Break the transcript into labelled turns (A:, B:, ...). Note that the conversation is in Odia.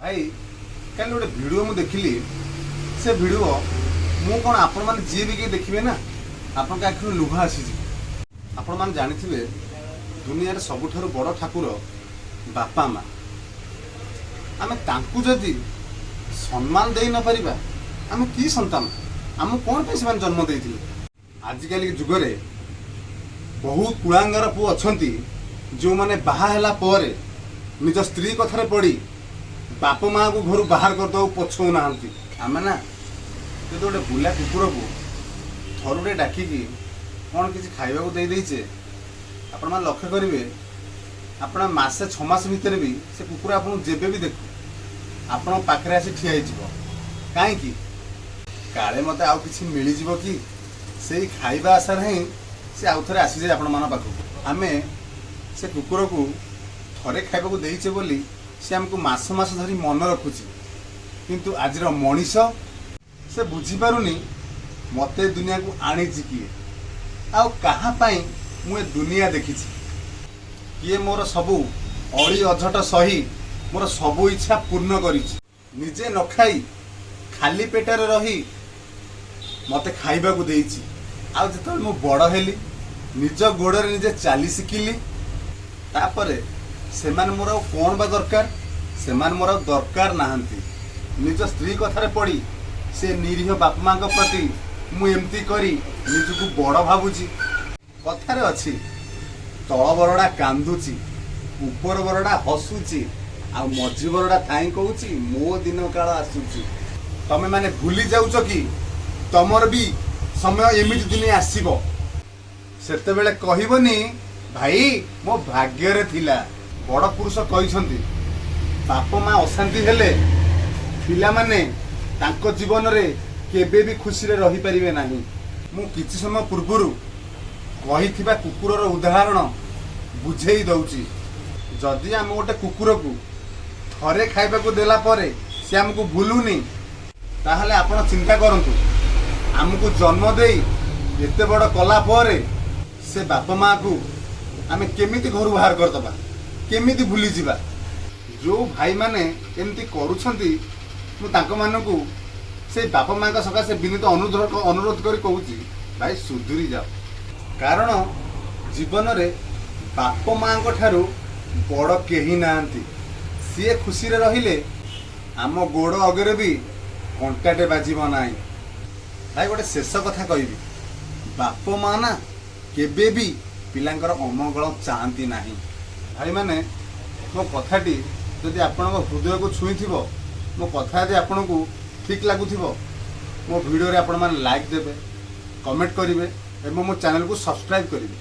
A: ଭାଇ, କାଲି ଗୋଟେ ଭିଡ଼ିଓ ମୁଁ ଦେଖିଲି। ସେ ଭିଡ଼ିଓ ମୁଁ କ'ଣ, ଆପଣମାନେ ଯିଏ ବି କେହି ଦେଖିବେ ନା, ଆପଣଙ୍କ ଆଖିରୁ ଲୁହ ଆସିଯିବ। ଆପଣମାନେ ଜାଣିଥିବେ, ଦୁନିଆରେ ସବୁଠାରୁ ବଡ଼ ଠାକୁର ବାପା ମା। ଆମେ ତାଙ୍କୁ ଯଦି ସମ୍ମାନ ଦେଇ ନପାରିବା, ଆମେ କି ସନ୍ତାନ? ଆମକୁ କ'ଣ ପାଇଁ ସେମାନେ ଜନ୍ମ ଦେଇଥିଲେ? ଆଜିକାଲି ଯୁଗରେ ବହୁତ କୁଳାଙ୍ଗାର ପୁଅ ଅଛନ୍ତି, ଯେଉଁମାନେ ବାହା ହେଲା ପରେ ନିଜ ସ୍ତ୍ରୀ କଥାରେ ପଡ଼ି ବାପା ମାଆକୁ ଘରୁ ବାହାର କରିଦେବାକୁ ପଛଉନାହାନ୍ତି। ଆମେ ନା ଯଦି ଗୋଟେ ବୁଲା କୁକୁରକୁ ଥରୁଟେ ଡାକିକି କ'ଣ କିଛି ଖାଇବାକୁ ଦେଇ ଦେଇଛେ, ଆପଣମାନେ ଲକ୍ଷ୍ୟ କରିବେ, ଆପଣ ମାସେ 6 ମାସ ଭିତରେ ବି ସେ କୁକୁର ଆପଣଙ୍କୁ ଯେବେ ବି ଦେଖୁ, ଆପଣଙ୍କ ପାଖରେ ଆସି ଠିଆ ହେଇଯିବ। କାହିଁକି? କାଳେ ମୋତେ ଆଉ କିଛି ମିଳିଯିବ କି, ସେଇ ଖାଇବା ଆଶାରେ ହିଁ ସେ ଆଉ ଥରେ ଆସିଯାଏ ଆପଣମାନଙ୍କ ପାଖକୁ। ଆମେ ସେ କୁକୁରକୁ ଥରେ ଖାଇବାକୁ ଦେଇଛେ ବୋଲି ସେ ଆମକୁ ମାସ ମାସ ଧରି ମନେ ରଖୁଛି। କିନ୍ତୁ ଆଜିର ମଣିଷ ସେ ବୁଝିପାରୁନି, ମୋତେ ଦୁନିଆକୁ ଆଣିଛି କିଏ ଆଉ କାହା ପାଇଁ ମୁଁ ଏ ଦୁନିଆ ଦେଖିଛି। କିଏ ମୋର ସବୁ ଅଳି ଅଝଟ ସହି ମୋର ସବୁ ଇଚ୍ଛା ପୂର୍ଣ୍ଣ କରିଛି। ନିଜେ ନ ଖାଇ ଖାଲି ପେଟରେ ରହି ମୋତେ ଖାଇବାକୁ ଦେଇଛି। ଆଉ ଯେତେବେଳେ ମୁଁ ବଡ଼ ହେଲି, ନିଜ ଗୋଡ଼ରେ ନିଜେ ଚାଲି ଶିଖିଲି, ତାପରେ ସେମାନେ ମୋର ଆଉ କ'ଣ ବା ଦରକାର? ସେମାନେ ମୋର ଆଉ ଦରକାର ନାହାନ୍ତି। ନିଜ ସ୍ତ୍ରୀ କଥାରେ ପଡ଼ି ସେ ନିରୀହ ବାପା ମାଙ୍କ ପ୍ରତି ମୁଁ ଏମିତି କରି ନିଜକୁ ବଡ଼ ଭାବୁଛି। କଥାରେ ଅଛି, ତଳ ବରଡ଼ା କାନ୍ଦୁଛି, ଉପର ବରଡ଼ା ହସୁଛି, ଆଉ ମଝି ବରଡ଼ା ଥାଇ କହୁଛି, ମୋ ଦିନ କାଳ ଆସୁଛି। ତମେ ମାନେ ଭୁଲି ଯାଉଛ କି ତମର ବି ସମୟ ଏମିତି ଦିନେ ଆସିବ, ସେତେବେଳେ କହିବନି, ଭାଇ, ମୋ ଭାଗ୍ୟରେ ଥିଲା। ବଡ଼ ପୁରୁଷ କହିଛନ୍ତି, ବାପ ମା ଅଶାନ୍ତି ହେଲେ ପିଲାମାନେ ତାଙ୍କ ଜୀବନରେ କେବେ ବି ଖୁସିରେ ରହିପାରିବେ ନାହିଁ। ମୁଁ କିଛି ସମୟ ପୂର୍ବରୁ କହିଥିବା କୁକୁରର ଉଦାହରଣ ବୁଝେଇ ଦଉଛି। ଯଦି ଆମେ ଗୋଟେ କୁକୁରକୁ ଥରେ ଖାଇବାକୁ ଦେଲା ପରେ ସେ ଆମକୁ ଭୁଲୁନି, ତାହେଲେ ଆପଣ ଚିନ୍ତା କରନ୍ତୁ, ଆମକୁ ଜନ୍ମ ଦେଇ ଏତେ ବଡ଼ କଲା ପରେ ସେ ବାପା ମାଆକୁ ଆମେ କେମିତି ଘରୁ ବାହାର କରିଦେବା, କେମିତି ଭୁଲିଯିବା? ଯେଉଁ ଭାଇମାନେ ଏମିତି କରୁଛନ୍ତି, ମୁଁ ତାଙ୍କମାନଙ୍କୁ ସେଇ ବାପା ମାଆଙ୍କ ସକାଶେ ବିନୀତ ଅନୁରୋଧ କରି କହୁଛି, ଭାଇ, ସୁଧୁରି ଯାଅ। କାରଣ ଜୀବନରେ ବାପ ମାଆଙ୍କ ଠାରୁ ବଡ଼ କେହି ନାହାନ୍ତି। ସିଏ ଖୁସିରେ ରହିଲେ ଆମ ଗୋଡ଼ ଅଗରେ ବି କଣ୍ଟାଟେ ବାଜିବ ନାହିଁ। ଭାଇ, ଗୋଟେ ଶେଷ କଥା କହିବି। ବାପ ମା ନା କେବେ ବି ପିଲାଙ୍କର ଅମଙ୍ଗଳ ଚାହାନ୍ତି ନାହିଁ। ଭାଇମାନେ, ମୋ କଥାଟି ଯଦି ଆପଣଙ୍କ ହୃଦୟକୁ ଛୁଇଁଥିବ, ମୋ କଥା ଯଦି ଆପଣଙ୍କୁ ଠିକ୍ ଲାଗୁଥିବ, ମୋ ଭିଡ଼ିଓରେ ଆପଣମାନେ ଲାଇକ୍ ଦେବେ, କମେଣ୍ଟ କରିବେ ଏବଂ ମୋ ଚ୍ୟାନେଲକୁ ସବସ୍କ୍ରାଇବ୍ କରିବେ।